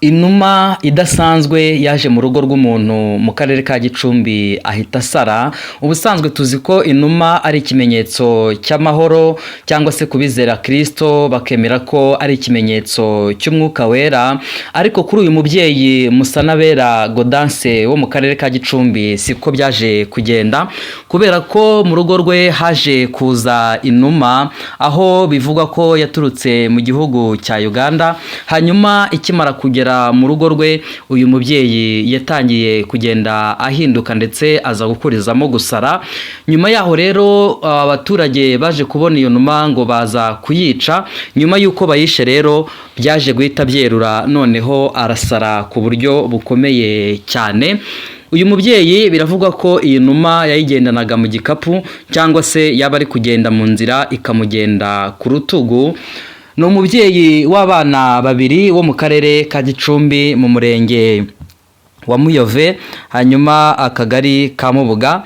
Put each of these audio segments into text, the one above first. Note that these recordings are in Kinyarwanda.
Inuma idasanzwe yaje mu rugo rw'umuntu mu karere ka Gicumbi ahita asara. Ubusanzwe tuzi ko inuma ari ikimenyetso cy'amahoro, cyangwa se kubizera Kristo bakemera ko ari ikimenyetso cy'umwuka wera, ariko kuri uyu mubyeyi Musanabera Gaudence wo mu karere ka Gicumbi siko byaje kugenda, kubera ko mu rugo rwe haje kuza inuma, aho bivugwa ko yaturutse mu gihugu cya Uganda. Hanyuma ikimara kugera mu rugo rwe, uyu mubyeyi yatangiye kugenda ahinduka, ndetse aza gukurizamo gusara. Nyuma yaho rero abaturage baje kubona iyo numa ngo baza kuyica. Nyuma y'uko bayishe rero, byaje guhita byerura, noneho arasara ku buryo bukomeye cyane. Uyu mubyeyi biravugwa ko iyi numa yayigendanaga mu gikapu, cyangwa se yaba ari kugenda mu nzira ikamugenda ku rutugu. Ni umubyeyi w'abana babiri wo mu karere ka Gicumbi, mu murenge wa Muyove, hanyuma akagari ka Mubuga.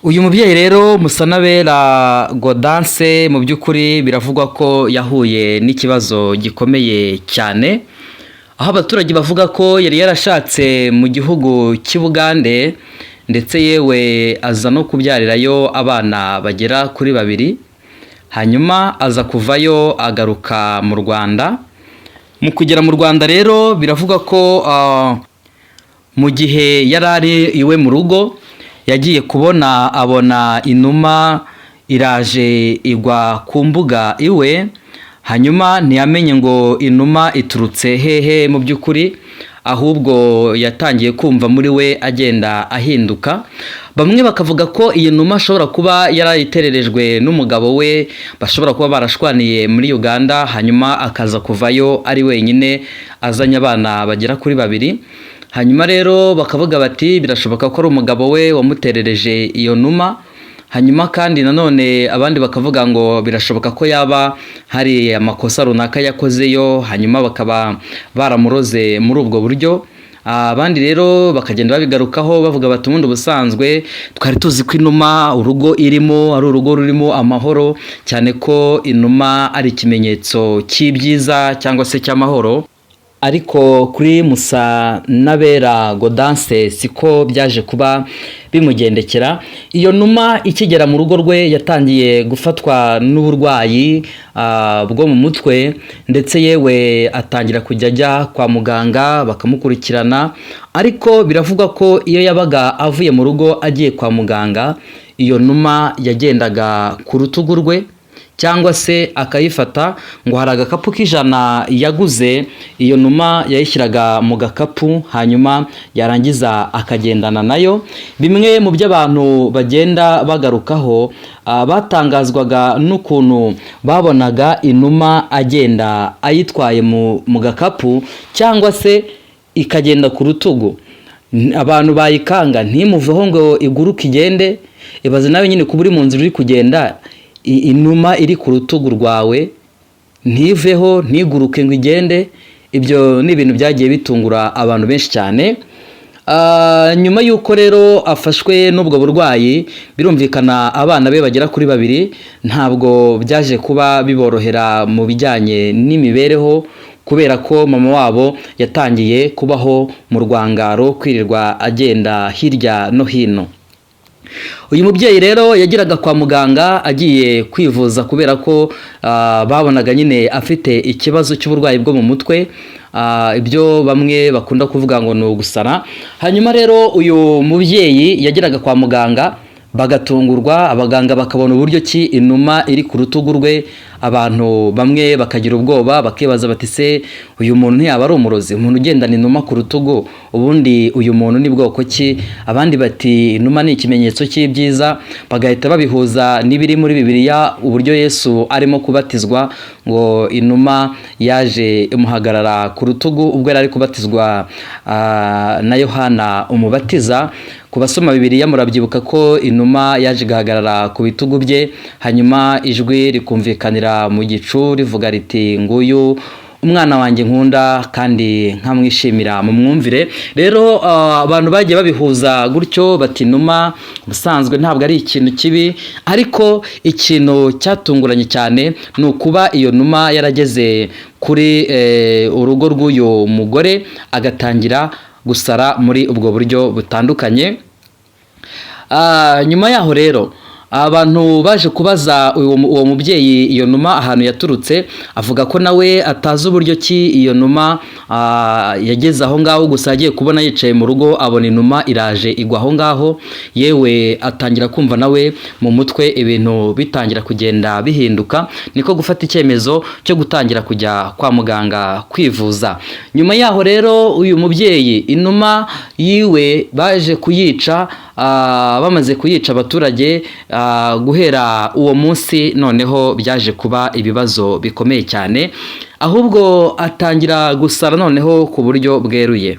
Uyu mubyeyi rero Musanabera Gaudence, mu by'ukuri biravugwa ko yahuye n'ikibazo gikomeye cyane, aho abaturage bavuga ko yari yarashatse mu gihugu cy'i Bugande, ndetse yewe aza no kubyarirayo abana bagera kuri babiri, hanyuma aza kuvayo agaruka mu Rwanda. Mu kugera mu Rwanda rero, biravugwa ko mu gihe yari ari iwe mu rugo, yagiye kubona abona inuma iraje igwa ku mbuga iwe, hanyuma ntiyamenye ngo inuma iturutse hehe mu by'ukuri, ahubwo yatangiye kumva muri we agenda ahinduka. Bamwe bakavuga ko iyi numa ashobora kuba yarayitererejwe n'umugabo we, bashobora kuba barashwaniye muri Uganda, hanyuma akaza kuvayo ari wenyine azanye abana bagera kuri babiri. Hanyuma rero bakavuga bati birashoboka ko ari umugabo we wamuterereje iyo numa. Hanyuma kandi nanone abandi bakavuga ngo birashoboka ko yaba hari amakosa runaka yakozeyo, hanyuma bakaba baramuroze muri ubwo buryo. Abandi rero bakagenda babigarukaho bavuga bati ubundi ubusanzwe twari tuzi ko inuma urugo irimo ari urugo rurimo amahoro, cyane ko inuma ari ikimenyetso cy'ibyiza cyangwa se cy'amahoro, ariko kuri Musanabera Gaudence siko byaje kuba bimugendekera. Iyo numa ikigera mu rugo rwe yatangiye gufatwa n'uburwayi bwo mu mutwe, ndetse yewe atangira kujya ajya kwa muganga bakamukurikirana. Ariko biravugwa ko iyo yabaga avuye mu rugo agiye kwa muganga, iyo numa yagendaga ku rutugu rwe cyangwa se akayifata. Ngo hari agakapu k'ijana yaguze, iyo numa yayishyiraga mu gakapu, hanyuma yarangiza akagendana nayo. Bimwe mu byo abantu bagenda bagarukaho, batangazwaga n'ukuntu babonaga inuma agenda ayitwaye mu gakapu cyangwa se ikagenda ku rutugu, abantu bayikanga ntimuveho ngo iguruke igende. Ibaze nawe nyine kuba uri mu nzira uri kugenda, inuma iri ku rutugu rwawe, ntiveho, ntiguruke ngo igende. Ibyo ni ibintu byagiye bitungura abantu benshi cyane. Nyuma y'uko rero afashwe n'ubwo burwayi, birumvikana abana be bagera kuri babiri ntabwo byaje kuba biborohera mu bijyanye n'imibereho, kubera ko mama wabo yatangiye kubaho mu rwangaro, kwirirwa agenda hirya no hino. Uyu mubyeyi rero yageraga kwa muganga agiye kwivuza, kubera ko babonaga nyine afite ikibazo cy'uburwayi bwo mu mutwe, ibyo bamwe bakunda kuvuga ngo ni ugusara. Hanyuma rero uyu mubyeyi yageraga kwa muganga bagatungurwa, abaganga bakabona uburyo ki inuma iri ku rutugu rwe. Abantu bamwe bakagira ubwoba, bakibaza bati se uyu muntu ntiyaba ari umurozi? Umuntu ugendana inuma ku rutugu, ubundi uyu muntu ni bwoko ki? Abandi bati inuma ni ikimenyetso cy'ibyiza, bagahita babihuza n'ibiri muri Bibiliya, uburyo Yesu arimo kubatizwa ngo inuma yaje imuhagarara ku rutugu ubwo yari ari kubatizwa na Yohana Umubatiza. Ku basoma Bibiliya murabyibuka ko inuma yaje igahagarara ku bitugu bye, hanyuma ijwi rikumvikanira mu gicu rivuga riti nguyu Umwana wanjye nkunda kandi nkamwishimira, mumwumvire." Rero abantu bagiye babihuza gutyo, bati inuma ubusanzwe ntabwo ari ikintu kibi, ariko ikintu cyatunguranye cyane ni ukuba iyo numa yarageze kuri urugo rw'uyu mugore, agatangira gusara muri ubwo buryo butandukanye. Nyuma yaho rero abantu baje kubaza uwo mubyeyi iyo numa ahantu yaturutse, avuga ko nawe atazi uburyo ki iyo numa yageze aho ngaho. Gusa yagiye kubona yicaye mu rugo, abona inuma iraje igwa aho ngaho, yewe atangira kumva nawe mu mutwe ibintu bitangira kugenda bihinduka, niko gufata icyemezo cyo gutangira kujya kwa muganga kwivuza. Nyuma yaho rero uyu mubyeyi inuma yiwe baje kuyica. Bamaze kuyica abaturage, guhera uwo munsi noneho byaje kuba ibibazo bikomeye cyane, ahubwo atangira gusara noneho ku buryo bweruye.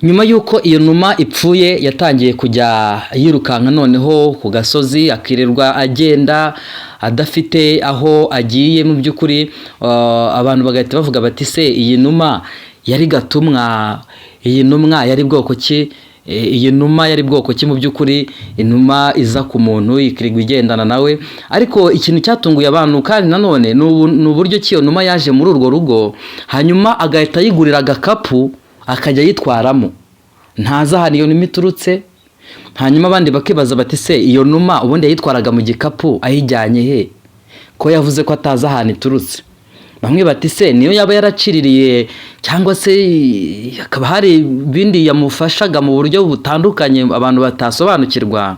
Nyuma y'uko iyo numa ipfuye, yatangiye kujya yirukanka noneho ku gasozi, akirirwa agenda adafite aho agiye. Mu by'ukuri abantu bagahita bavuga bati: "Se iyi numa yari gatumwa? Iyi ntumwa yari bwoko ki? Iyi numa yari bwoko ki?" Mu by'ukuri inuma iza ku muntu ikirirwa igendana nawe. Ariko ikintu cyatunguye abantu kandi nanone ni uburyo ki iyo numa yaje muri urwo rugo, hanyuma agahita yigurira agakapu akajya ayitwaramo, ntazi ahantu iyo numa iturutse. Hanyuma abandi bakibaza bati: "Se iyo numa ubundi yayitwaraga mu gikapu ayijyanye he, ko yavuze ko atazi ahantu iturutse?" Bamwe bati: "Se niyo yaba yaraciririye, cyangwa se hakaba hari ibindi yamufashaga mu buryo butandukanye abantu batasobanukirwa?"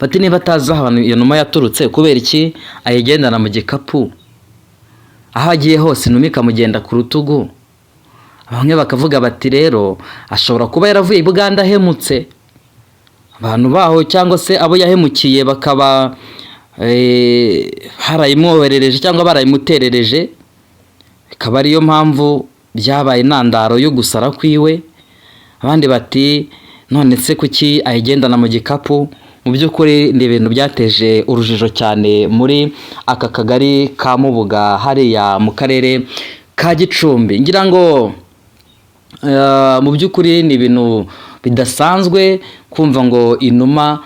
Bati: "Niba atazi ahantu iyo numa yaturutse, kubera iki ayigendana mu gikapu aho agiye hose, inuma ikamugenda ku rutugu?" Bamwe bakavuga bati: "Rero ashobora kuba yaravuye i Buganda ahemutse abantu baho, cyangwa se abo yahemukiye bakaba barayimwoherereje cyangwa barayimuterereje, bikaba ariyo mpamvu byabaye intandaro yo gusara kwiwe." Abandi bati: "None se kuki ayigendana mu gikapu?" Mu by'ukuri ni ibintu byateje urujijo cyane muri aka kagari ka Mubuga, hariya mu karere ka Gicumbi. Ngira ngo mu by'ukuri ni ibintu bidasanzwe kumva ngo inuma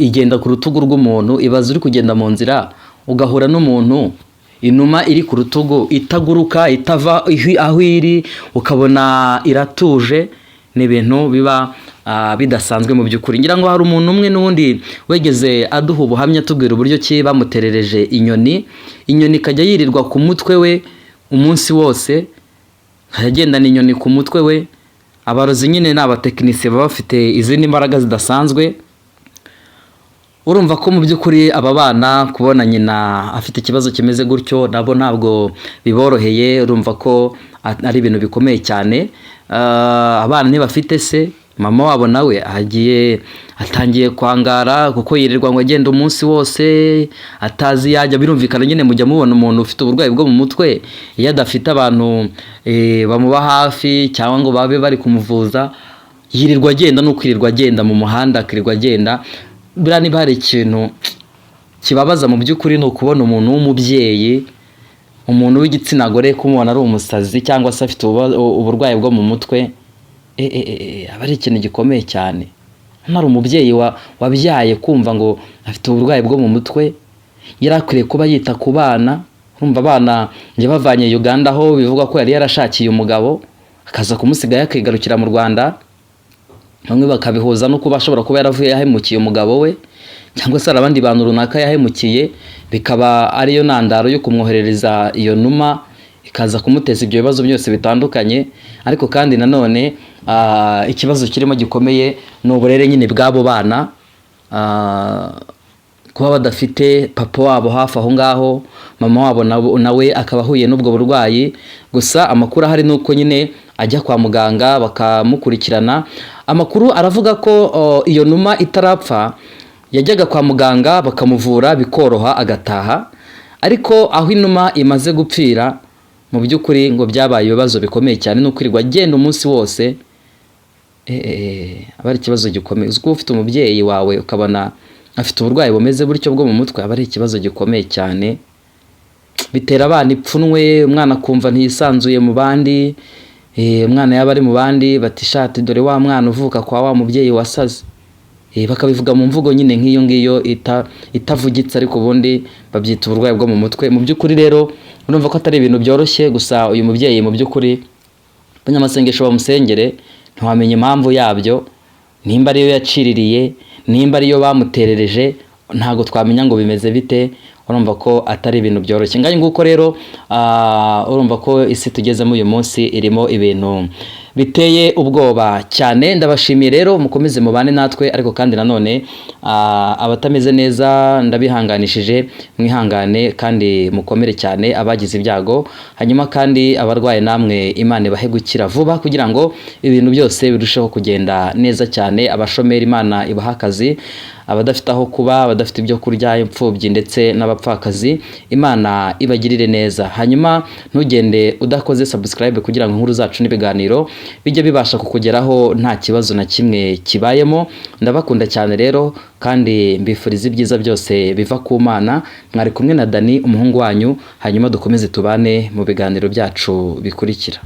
igenda ku rutugu rw'umuntu. Ibaze uri kugenda mu nzira ugahura n'umuntu inuma iri ku rutugu, itaguruka, itava aho iri, ukabona iratuje. Ni ibintu biba bidasanzwe mu by'ukuri. Ngira ngo hari umuntu umwe n'ubundi wegeze aduha ubuhamya, tubwira uburyo ki bamuterereje inyoni, inyoni ikajya yirirwa ku mutwe we umunsi wose, agendana inyoni ku mutwe we. Abarozi nyine ni abatekinisiye, baba bafite izindi mbaraga zidasanzwe. Urumva ko mu by'ukuri aba bana kubona nyina afite ikibazo kimeze gutyo nabo ntabwo biboroheye. Urumva ko ari ibintu bikomeye cyane. Abana ntibafite se, mama wabo nawe agiye atangiye kwangara, kuko yirirwa ngo agenda umunsi wose atazi yajya. Birumvikana nyine, mujya mubona umuntu ufite uburwayi bwo mu mutwe, iyo adafite abantu bamuba hafi cyangwa ngo babe bari kumuvuza, yirirwa agenda, no kwirirwa agenda mu muhanda, akirirwa agenda. Buriya niba hari ikintu kibabaza mu by'ukuri, ni ukubona umuntu w'umubyeyi, umuntu w'igitsina gore, kumubona ari umusazi cyangwa se afite uburwayi bwo mu mutwe, aba ari ikintu gikomeye cyane. Hano hari umubyeyi wabyaye, kumva ngo afite uburwayi bwo mu mutwe, yari akwiriye kuba yita ku bana. Urumva abana yabavanye Uganda, aho bivugwa ko yari yarashakiye umugabo, akaza kumusigayo akigarukira mu Rwanda. Bamwe bakabihuza no kuba ashobora kuba yaravuye yahemukiye umugabo we, cyangwa se hari abandi bantu runaka yahemukiye, bikaba ariyo ntandaro yo kumwoherereza iyo numa ikaza kumuteza ibyo bibazo byose bitandukanye. Ariko kandi nanone ikibazo kirimo gikomeye ni uburere nyine bw'abo bana, kuba badafite papa wabo hafi aho ngaho, mama wabo nawe akaba ahuye n'ubwo burwayi. Gusa amakuru ahari ni uko nyine ajya kwa muganga bakamukurikirana. Amakuru aravuga ko iyo numa itarapfa yajyaga kwa muganga bakamuvura bikoroha agataha, ariko aho inuma imaze gupfira, mu by'ukuri ngo byabaye ibibazo bikomeye cyane, ni ukwirirwa agenda umunsi wose. Aba ari ikibazo gikomeye. Uzi ko ufite umubyeyi wawe ukabona afite uburwayi bumeze gutyo bwo mu mutwe, aba ari ikibazo gikomeye cyane. Bitera abana ipfunwe, umwana akumva ntiyisanzuye mu bandi. Umwana yaba ari mu bandi bati: "Shati dore wa mwana uvuka kwa wa mubyeyi wasaze." Bakabivuga mu mvugo nyine nk'iyo ngiyo itavugitse, ariko ubundi babyita uburwayi bwo mu mutwe. Mu by'ukuri rero urumva ko atari ibintu byoroshye. Gusa uyu mubyeyi, mu by'ukuri, abanyamasengesho bamusengere. Ntiwamenya impamvu yabyo, nimba ariyo yaciririye, nimba ariyo bamuterereje, ntabwo twamenya ngo bimeze bite. Urumva ko atari ibintu byoroshye. Ngaho nguko rero, urumva ko isi tugezemo uyu munsi irimo ibintu biteye ubwoba cyane. Ndabashimiye rero, mukomeze mubane natwe. Ariko kandi nanone abatameze neza ndabihanganishije, mwihangane kandi mukomere cyane, abagize ibyago. Hanyuma kandi abarwaye namwe, Imana ibahe gukira vuba kugira ngo ibintu byose birusheho kugenda neza cyane. Abashomeri, Imana ibahe akazi. Abadafite aho kuba, abadafite ibyo kurya, imfubyi ndetse n'abapfakazi, Imana ibagirire neza. Hanyuma ntugende udakoze subscribe kugira ngo inkuru zacu n'ibiganiro bijye bibasha kukugeraho nta kibazo na kimwe kibayemo. Ndabakunda cyane rero kandi mbifuriza ibyiza byose biva ku Mana. Mwari kumwe na Dani, umuhungu wanyu. Hanyuma dukomeze tubane mu biganiro byacu bikurikira.